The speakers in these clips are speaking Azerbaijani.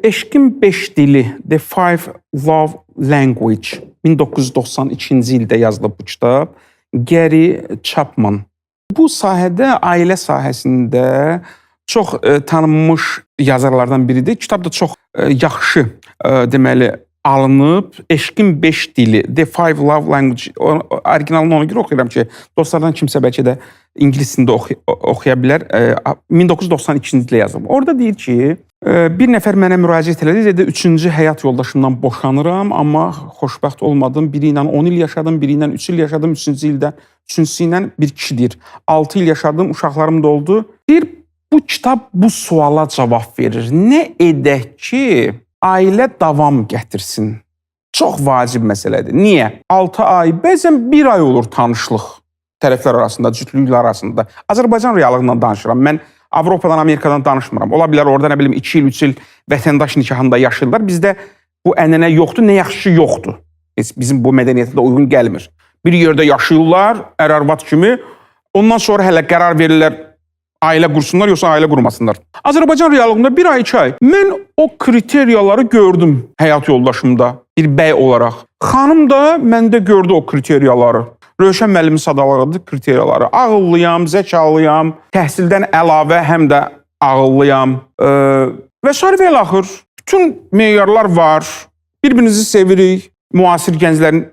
Eşqin 5 dili, The Five Love Language, 1992-ci ildə yazılıb bu kitab. Gary Chapman. Bu sahədə, ailə sahəsində çox tanınmış yazarlardan biridir. Kitab da çox yaxşı deməli alınıb. Eşqin 5 dili, The Five Love Language. Originalını ona görə oxuyuram ki, dostlardan kimsə bəlkə də ingilis dilində oxuya bilər. 1992-ci ildə yazılıb. Orada deyir ki, bir nəfər mənə müraciət elədi, dedi, 3-cü həyat yoldaşımdan boşanıram, amma xoşbəxt olmadım. Biri ilə 10 il yaşadım, biri ilə 3 il yaşadım, 3-cü ildə üçüncüsü ilə bir kişi deyir. 6 il yaşadım, uşaqlarım da oldu. Deyir, bu kitab bu suala cavab verir. Nə edək ki, ailə davam gətirsin? Çox vacib məsələdir. Niyə? 6 ay, bəzən 1 ay olur tanışlıq tərəflər arasında, cütlüklər arasında. Azərbaycan reallığından danışıram. Mən Avropadan, Amerikadan danışmıram. Ola bilər orada nə bilim 2 il, 3 il vətəndaş nikahında yaşayırlar. Bizdə bu ənənə yoxdur, nə yaxşı yoxdur. Heç bizim bu mədəniyyətə də uyğun gəlmir. Bir yerdə yaşayırlar, ər-arvad kimi. Ondan sonra hələ qərar verirlər ailə qursunlar yoxsa ailə qurmasınlar. Azərbaycan reallığında 1 ay, 2 ay. Mən o kriteriyaları gördüm həyat yoldaşımda bir bəy olaraq. Xanım da məndə gördü o kriteriyaları. Rövşən müəllimin sadaladığı kriteriyaları. Ağıllıyam, zəkalıyam, təhsildən əlavə həm də ağıllıyam. Və sair və ilaxır. Bütün meyarlar var. Bir-birimizi sevirik. Müasir gənclərin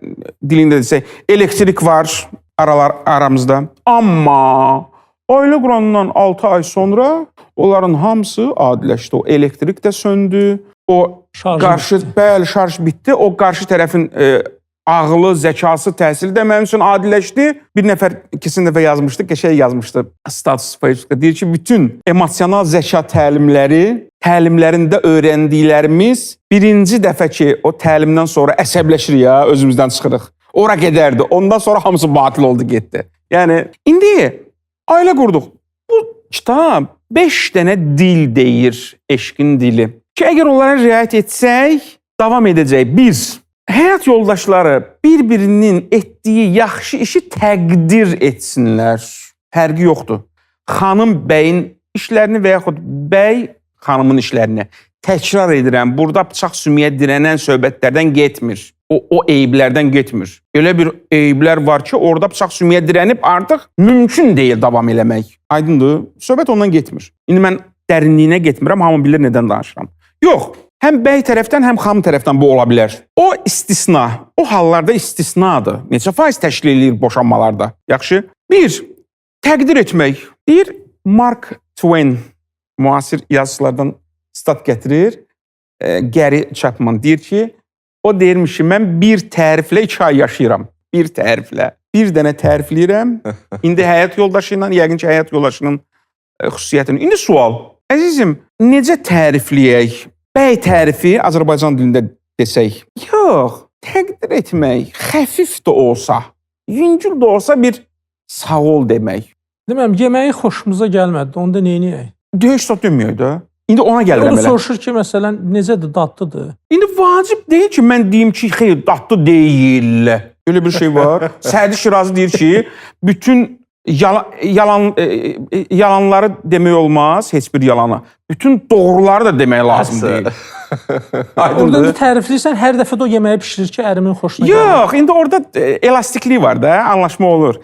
dilində desək, elektrik var aramızda. Amma ailə qurandan 6 ay sonra onların hamısı adiləşdi. O elektrik də söndü. O şarj qarşı bitdi. Bəli, şarj bitdi. O qarşı tərəfin ağlı, zəkası, təhsili də mənim üçün adiləşdi. Bir nəfər keçən dəfə yazmışdı, qəşəng yazmışdı status Facebookda. Deyir ki, bütün emosional zəka təlimlərində öyrəndiklərimiz birinci dəfə ki, o təlimdən sonra əsəbləşirik ya, özümüzdən çıxırıq. Ora qədərdir. Ondan sonra hamısı batil oldu, getdi. Yəni indi ailə qurduq. Bu kitab 5 dənə dil deyir, eşqin dili. Ki, əgər onlara riayət etsək, davam edəcək. Bir, həyat yoldaşları bir-birinin etdiyi yaxşı işi təqdir etsinlər. Fərqi yoxdur. Xanım bəyin işlərini və yaxud bəy xanımın işlərini. Təkrar edirəm, burada bıçaq sümüyə dirənən söhbətlərdən getmir. O eyiblərdən getmir. Elə bir eyiblər var ki, orada bıçaq sümüyə dirənib artıq mümkün deyil davam eləmək. Aydındır? Söhbət ondan getmir. İndi mən dərinliyinə getmirəm, hamı bilir nədən danışıram. Yox, həm bəy tərəfdən, həm xanım tərəfdən bu ola bilər. O istisna, o hallarda istisnadır. Neçə faiz təşkil eləyir boşanmalarda? Yaxşı. Bir, təqdir etmək. Deyir Mark Twain, müasir yazıçılardan stat gətirir. Gary Chapman deyir ki, o deyirmiş ki, mən bir təriflə 2 ay yaşayıram. Bir təriflə. Bir dənə tərifləyirəm. İndi həyat yoldaşı ilə, yəqin ki, həyat yoldaşının xüsusiyyətini. İndi sual. Əzizim, necə tərifləyək? Bəy tərifi Azərbaycan dilində desək. Yox, təqdir etmək, xəfif də olsa, yüngül də olsa bir sağ ol demək. Deməm, yeməyi xoşumuza gəlmədi, onda nə edək? Heç də deməyək də. İndi ona gəlirəm O da elə. soruşur ki, məsələn, necədir, dadlıdır? İndi vacib deyil ki, mən deyim ki, xeyr, dadlı deyil. Elə bir şey var. Sədi Şirazi deyir ki, bütün yalanları demək olmaz, heç bir yalanı. Bütün doğruları da demək lazım deyil. Orada indi tərifləyirsən, hər dəfə də o yeməyi bişirir ki, ərimin xoşuna gəlir. Yox, indi orada elastiklik var da, anlaşma olur.